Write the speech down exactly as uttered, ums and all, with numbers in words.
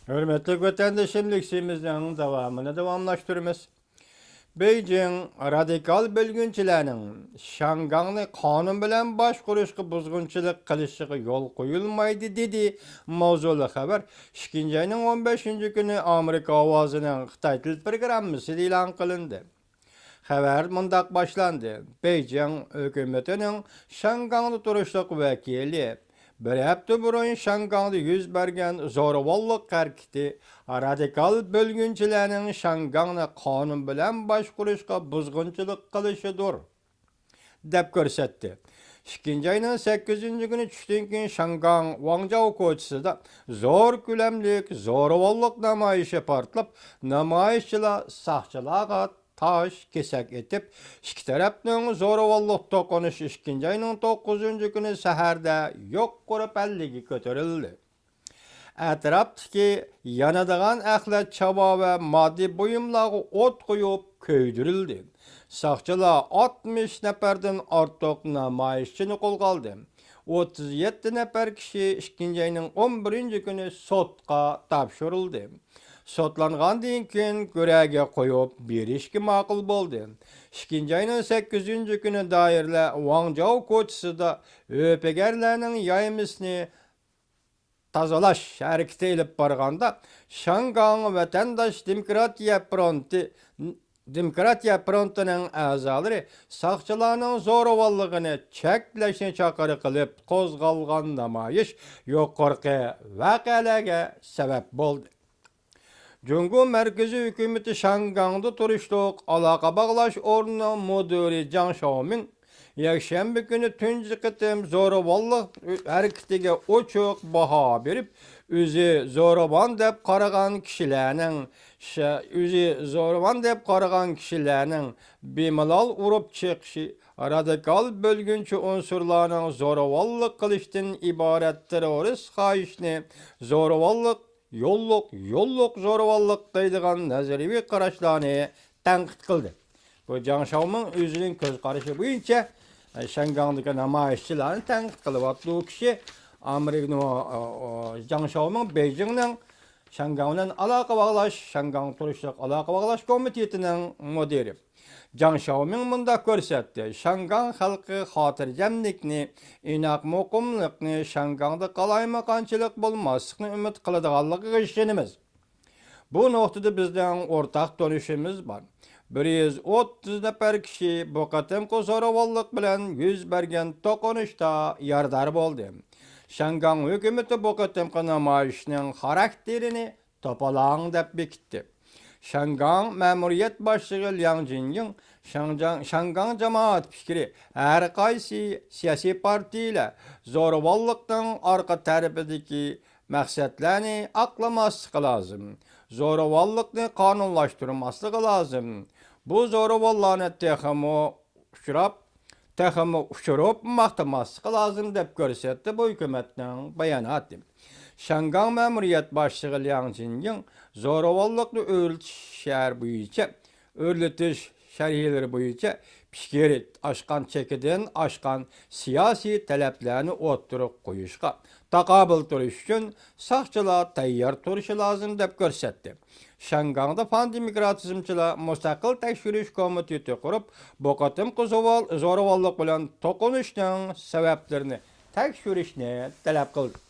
ھۆرمەتلىك ۋەتەندىشىم، لېكسىيىمىزنىڭ داۋامىنى داۋاملاشتۇرىمىز. بېيجىڭ رادىكال بۆلگۈنچىلەرنىڭ شياڭگاڭنى قانۇن بىلەن باشقۇرۇشقا بۇزغۇنچىلىق قىلىشىغا يول قويۇلمايدۇ، دېدى. ماۋزۇلۇق خەۋەر ئىككىنچى ئاينىڭ ئون بەشىنچى كۈنى ئامېرىكا ئاۋازىنىڭ خىتاي تىل پروگراممىسىدا ئېلان قىلىندى. خەۋەر مۇنداق باشلاندى: بېيجىڭ ھۆكۈمىتىنىڭ شياڭگاڭدا تۇرۇشلۇق ۋەكىلى بىر ھەپتە بۇرۇن شياڭگاڭدا يۈز بەرگەن زورىۋاللىق ھەرىكىتى رادىكال بۆلگۈنچىلەرنىڭ شياڭگاڭنى قانۇن بىلەن باشقۇرۇشقا بۇزغۇنچىلىق قىلىشىدۇر، دەپ كۆرسەتتى. ئىككىنچى ئاينىڭ سەككىزىنچى كۈنى چۈشتىن كېيىن شياڭگاڭ ۋاڭجاۋ كوچىسىدا زور كۆلەملىك زورىۋاللىق نامايىشى پارتلاپ، نامايىشچىلار ساقچىلارغا تاش، كېسەك ئېتىپ، ئىككى تەرەپنىڭ زورىۋاللىق توقۇنۇشى ئىككىنچى ئاينىڭ توققۇزىنچى كۈنى سەھەردە يۇقىرى پەللىگە كۆتۈرۈلدى. ئەتراپتىكى يانىدىغان ئەخلەت چاۋا ۋە ماددىي بۇيۇملارغا ئوت قويۇپ كۆيدۈرۈلدى. ساقچىلار ئاتمىش نەپەردىن ئارتۇق نامايىشچىنى قولغا ئالدى. ئوتتۇز يەتتە نەپەر كىشى ئىككىنچى ئاينىڭ ئون بىرىنچى كۈنى سوتقا تاپشۇرۇلدى. سوتلانغاندىن كېيىن گۆرەگە قويۇپ بېرىشكە ماقۇل بولدى. ئىككىنچى ئاينىڭ سەككىزىنچى كۈنى دائىرىلەر ۋاڭجاۋ كوچىسىدا ھۆپىگەرلەرنىڭ يايمىسىنى تازىلاش ھەرىكىتى ئېلىپ بارغاندا، شياڭگاڭ ۋەتەنداش دېموكراتىيە فرونتى، دېموكراتىيە فرونتىنىڭ ئەزالىرى ساقچىلارنىڭ زورىۋاللىقىنى چەكلەشنى چاقىرىق قىلىپ قوزغالغان نامايىش يۇقىرىقى ۋەقەلەرگە سەۋەب بولدى. جۇڭگو مەركىزىي ھۆكۈمىتى شياڭگاڭدا تۇرۇشلۇق ئالاقە باغلاش ئورنىنىڭ مۇدىرى جاڭ شياۋمىڭ يەكشەنبە كۈنى تۇنجى قېتىم زورىۋاللىق ھەرىكىتىگە ئوچۇق باھا بېرىپ، ئۆزى زورىۋان دەپ قارىغان كىشىلەرنىڭ، ش-، ئۆزى زورىۋان دەپ قارىغان كىشىلەرنىڭ بىمالال ئۇرۇپ چېقىشى، رادىكال بۆلگۈنچى ئۇنسۇرلارنىڭ زورىۋاللىق قىلىشتىن ئىبارەت تېررورىست خاھىشىنى زورىۋاللىق يوللۇق، يوللۇق زورىۋاللىق دەيدىغان نەزەرىيىۋى قاراشلارنى تەنقىد قىلدى. بۇ جاڭ شياۋمىڭ ئۆزىنىڭ كۆز قارىشى بويىچە، ئە، شياڭگاڭدىكى نامايىشچىلارنى تەنقىد قىلىۋاتىدۇ. ئۇ كىشى ئامېرىكىنىڭ، ئۇ، ئۇ، جاڭ شياۋمىڭ بېيجىڭنىڭ شياڭگاڭ بىلەن ئالاقە باغلاش، شياڭگاڭ تۇرۇشلۇق ئالاقە باغلاش كومىتېتىنىڭ مۇدىرى. جاڭ شياۋمىڭ مۇنداق كۆرسەتتى: شياڭگاڭ خەلقى خاتىرجەملىكنى، ئىناق مۇقىملىقنى، شياڭگاڭدا قالايمىقانچىلىق بولماسلىقنى ئۈمىد قىلىدىغانلىقىغا ئىشىنىمىز. بۇ نۇقتىدا بىزنىڭ ئورتاق تونۇشىمىز بار. بىر يۈز ئوتتۇز نەپەر كىشى بۇ قېتىمقى زورىۋاللىق بىلەن يۈز بەرگەن توقۇنۇشتا يارىدار بولدى. شياڭگاڭ ھۆكۈمىتى بۇ قېتىمقى نامايىشنىڭ خاراكتېرىنى توپىلاڭ دەپ بېكىتتى. شياڭگاڭ مەمۇرىيەت باشلىقى لياڭ جىنيىڭ شياڭجاڭ-، شياڭگاڭ جامائەت پىكرى، ھەر قايسى سىياسىي پارتىيىلەر زورىۋاللىقنىڭ ئارقا تەرىپىدىكى مەقسەتلەرنى ئاقلىماسلىقى لازىم. زورىۋاللىقنى قانۇنلاشتۇرماسلىقى لازىم. بۇ زورىۋاللارنى تېخىمۇ ئۇچراپ، تېخىمۇ ئۇچۇرۇپ ماختىماسلىقى لازىم، دەپ كۆرسەتتى بۇ ھۆكۈمەتنىڭ باياناتى. شياڭگاڭ مەمۇرىيەت باشلىقى لياڭ جىنيىڭ زورىۋاللىقنى ئۆرلىتىش شەھەر بويىچە، ئۆرلىتىش شەرھلىرى بويىچە پىكىر ئاشقان، چېكىدىن ئاشقان سىياسىي تەلەپلەرنى ئوتتۇرىغا قويۇشقا تاقابىل تۇرۇش ئۈچۈن ساقچىلار تەييار تۇرۇشى لازىم، دەپ كۆرسەتتى. شياڭگاڭدا پان دېموكراتىزمچىلار مۇستەقىل تەكشۈرۈش كومىتېتى قۇرۇپ، بۇ قېتىمقى زوۋال-، زورىۋاللىق بىلەن توقۇنۇشنىڭ سەۋەبلىرىنى تەكشۈرۈشنى تەلەپ قىلدى.